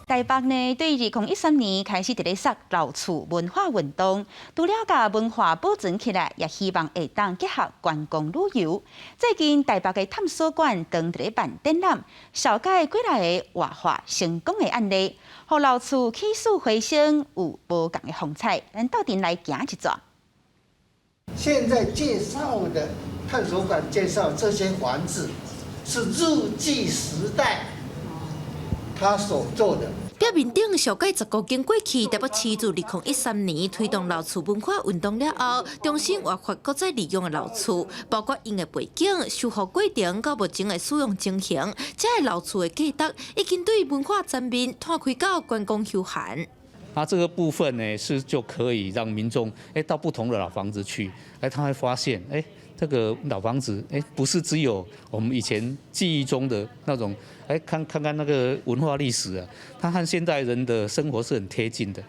台北呢，對2013年開始佇咧煠老厝文化運動，除了共文化保存起來，也希望會當結合觀光旅遊。最近台北的探索館當佇咧辦展覽，紹介幾若个活化成功的案例，予老厝起死回生，有無仝的風采。咱鬥陣來行一轉。現在介紹的探索館介紹這些房子，是日據時代他所做的。表面頂紹介10公頃過去，台北市自2013年推動老厝文化運動了後，重新活化閣再利用的老厝，包括𪜶的背景、修復過程到目前的使用情形，這个老厝的價值已經對文化層面拓開到觀光休閒。那這個部分呢，是就可以讓民眾到不同的老房子去，他會發現這個老房子不是只有我們以前記憶中的那種，看看看那個文化歷史啊，它和現代人的生活是很貼近的。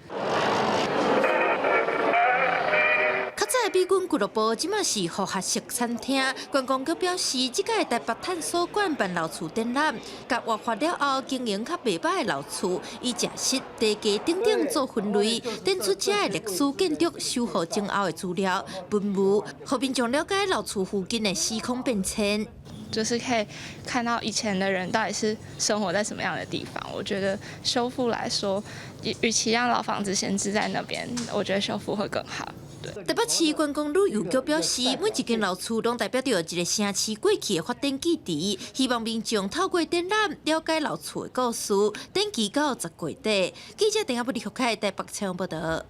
較早的美軍俱樂部，這馬是複合式餐廳。觀光局表示，這屆台北探索館辦老厝展覽，共活化了後經營較袂䆀的老厝，以食食、地價等等做分類，展出這个歷史建築修復前後的資料、文物，予民眾了解老厝附近的時空變遷。就是可以看到以前的人到底是生活在什麼樣的地方。我覺得修復來說，與其讓老房子閒置在那邊，我覺得修復會更好。台北市觀光旅遊局表示，每一間老厝攏代表著一个城市過去的發展記憶，希望民眾透過展覽了解老厝的故事。展期到10月底。記者鄧阿布李福凱台北採訪報道。